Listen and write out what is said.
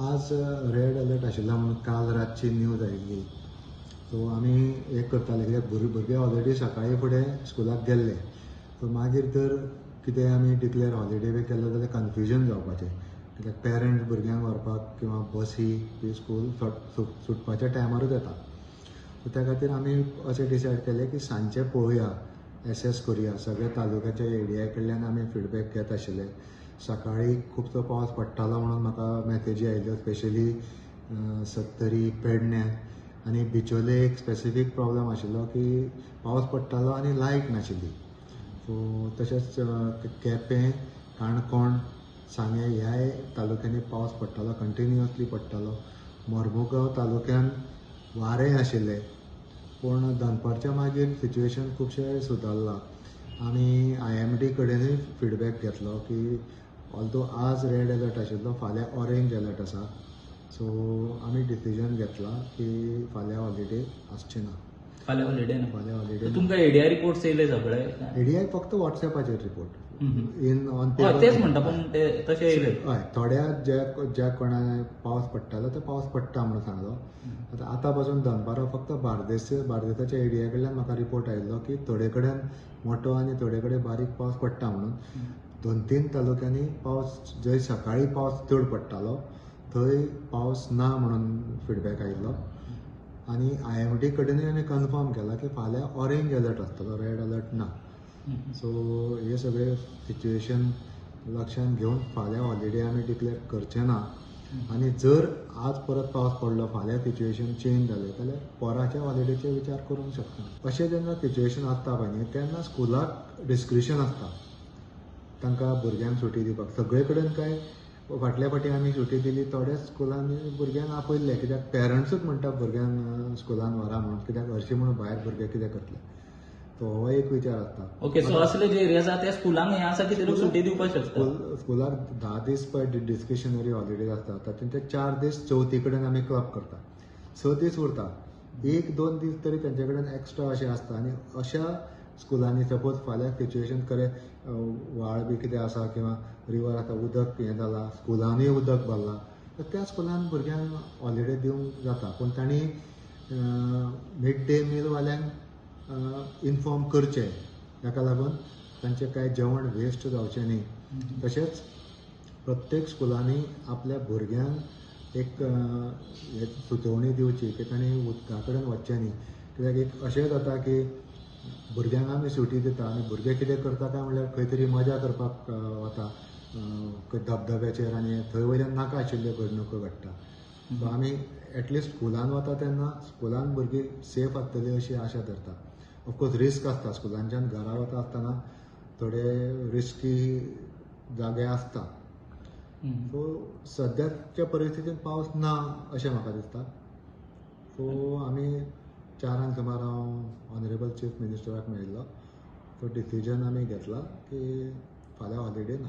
आज red alert आशिल्लो म्हणून काल रातची न्यूज आयिल्ली. सो आमी एक करताले कित्याक भुरगे ऑलरेडी सकाळी फुडें स्कुलाक गेल्ले. सो मागीर तर कितें आमी डिक्लेअर हॉलिडे बी केलो जाल्यार कन्फ्युजन जावपाचें, कित्याक पेरंट्स भुरग्यांक व्हरपाक किंवा बसी बी स्कूल सुटपाच्या टायमारूच येता. सो त्या खातीर आमी अशें डिसायड केलें की सांजचें पळोवया, एसेस करुया. सगळ्या तालुक्याच्या एडीआय कडल्यान आमी फिडबॅक घेत आशिल्ले. सकाळी खुबसो पावस पडटालो म्हणून म्हाका मॅसेजी आयल्यो, स्पेशली सत्तरी, पेडण्यां आनी बिचोले एक स्पेसिफीक प्रॉब्लम आशिल्लो की पावस पडटालो आनी लायट नाशिल्ली. सो तशेंच केपें, काणकोण, सांगें ह्याय तालुक्यांनी पावस पडटालो, कंटिन्युअसली पडटालो. मोर्मुगांव तालुक्यान वारें आशिल्लें, पूण दनपारच्या मागीर सिच्युएशन खुबशें सुदारलां. आमी IMD कडेनूय फिडबॅक घेतलो की ऑल्दो आज रेड अलर्ट आशिल्लो, फाल्यां ऑरेंज अलर्ट आसा. सो आमी डिसिजन घेतला की फाल्यां हॉलिडे आसची ना. फाल्यां हॉलिडे ना? फाल्यां हॉलिडे. तुमकां एडीआय रिपोर्ट्स येयले सगळे? एडीआय फक्त वॉट्सएपाचेर रिपोर्ट इन ऑन पेपर. तेच म्हणटा, पूण ते तशे येयले. हय, थोड्या ज्या कोणा पावस पडटालो तो पावस पडटा म्हणून सांगलो. आतां आतां पासून दनपारां फक्त बार्देसाच्या एडीआय कडल्यान म्हाका रिपोर्ट आयिल्लो की थोडे कडेन मोटो आनी थोडे कडेन बारीक पावस पडटा म्हणून. 2-3 तालुक्यांनी पावस, जंय सकाळी पावस चड पडटालो थंय पावस ना म्हणून फिडबॅक आयिल्लो. आनी IMD कडेनूय आमी कन्फर्म केला की फाल्यां ऑरेंज अलर्ट आसतलो, रेड अलर्ट ना. सो हे सगळे सिच्युएशन लक्षांत घेवन फाल्यां हॉलिडे आमी डिक्लेअर करचे ना. आनी जर आज परत पावस पडलो, फाल्यां सिच्युएशन चेंज जालें जाल्यार पोराच्या हॉलिडेचे विचार करूंक शकता. अशें जेन्ना सिच्युएशन आसता पळय न्ही, तेन्ना स्कुलाक डिस्क्रिशन आसता तांकां भुरग्यांक सुटी दिवपाक. सगळे कडेन काय फाटल्या फाटी आमी सुटी दिली, थोड्याच स्कुलांनी भुरग्यांक आपयल्ले, कित्याक पेरंट्सूच म्हणटा भुरग्यांक स्कुलान व्हरा म्हणून, कित्याक हरशीं म्हणून भायर भुरगे कितें करतले. तो हो एक विचार आसता. ओके, सो असले जे एरिया आसा त्या स्कुलांक हें आसा की ते लोक सुटी दिवपाक शकता. स्कुलाक 10 दीस पळय डिस्क्रिशनरी हॉलिडेज आसता, तातूंत ते 4 दीस चवथी कडेन आमी क्लब करता, 6 दीस उरता, 1-2 दीस तरी तेंचे कडेन एक्स्ट्रा अशें आसता. आनी अशा स्कुलांनी सपोज फाल्यां सिच्युएशन खरें व्हाळ बी कितें आसा किंवा रिवर आसा, उदक हें जालां, स्कुलांनीय उदक भरलां, तर त्या स्कुलान भुरग्यांक हॉलिडे दिवंक जाता. पूण तांणी मिड डे मील वाल्यांक इन्फॉर्म करचें, ताका लागून तांचें कांय जेवण वेस्ट जावचें न्ही. तशेंच प्रत्येक स्कुलांनी आपल्या भुरग्यांक एक सुचोवणी दिवची की तांणी उदका कडेन वचचें न्ही, कित्याक एक अशें जाता की भुरग्यांक आमी सुटी दिता आनी भुरगे कितें करता काय म्हणल्यार खंय तरी मजा करपाक वता धबधब्याचेर, आनी थंय वयल्यान नाका आशिल्ल्यो घडणुको घडटा. सो आमी एटलिस्ट स्कुलान वता तेन्ना स्कुलान भुरगीं सेफ आसतली अशी आशा धरता. ऑफकोर्स रिस्क आसता, स्कुलांच्यान घरा वता आसतना थोडे रिस्की जागे आसता. सो सद्याच्या परिस्थितीन पावस ना अशें म्हाका दिसता. सो आमी 4 सुमार हांव ऑनरेबल चीफ मिनिस्टराक मेळिल्लो, सो डिसिजन आमी घेतला की फाल्यां हॉलिडे ना.